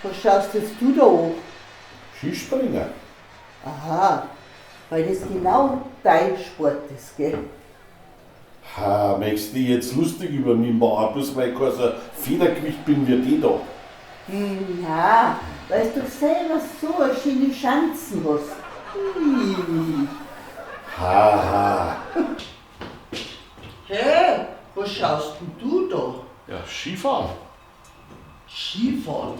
Was schaust jetzt du da an? Skispringer. Aha, weil das genau dein Sport ist, gell? Ha, möchtest du dich jetzt lustig über mich machen, bloß weil ich kein so Federgewicht bin wie die da. Na, weil du selber so eine schöne Chancen hast. Hm. Haha. Hey, was schaust denn du da? Ja, Skifahren. Skifahren?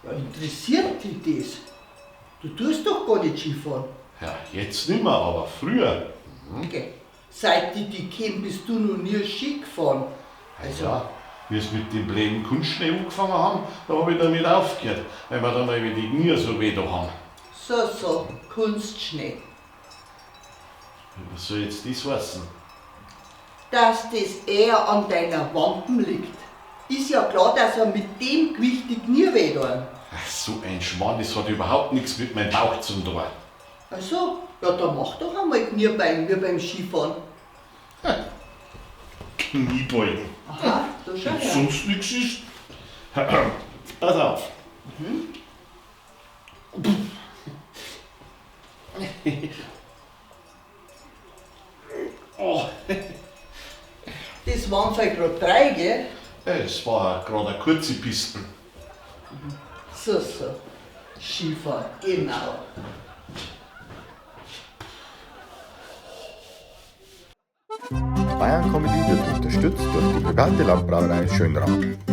Ja, interessiert dich das? Du tust doch gar nicht Skifahren. Ja, jetzt nimmer, aber früher. Okay. Seit ich dich kenn, bist du noch nie Ski gefahren. Also, ja, wie es mit dem blöden Kunstschnee angefangen haben, da hab ich damit aufgehört, weil wir dann eben die Knie so weh da haben. So, so, Kunstschnee. Was soll jetzt das heißen? Dass das eher an deiner Wampen liegt. Ist ja klar, dass er mit dem Gewicht die Knie weh tun. Ach, so ein Schmarrn, das hat überhaupt nichts mit meinem Bauch zu tun. Ach so, ja, dann mach doch einmal Kniebeugen wie beim Skifahren. Kniebeugen. Aha, da schau Wenn her. sonst nichts ist. Pass auf. Oh, Das waren vielleicht grad drei, gell? es war gerade eine kurze Piste. So, so. Skifahren, genau. Bayern Comedy wird unterstützt durch die private Landbrauerei Schönrath.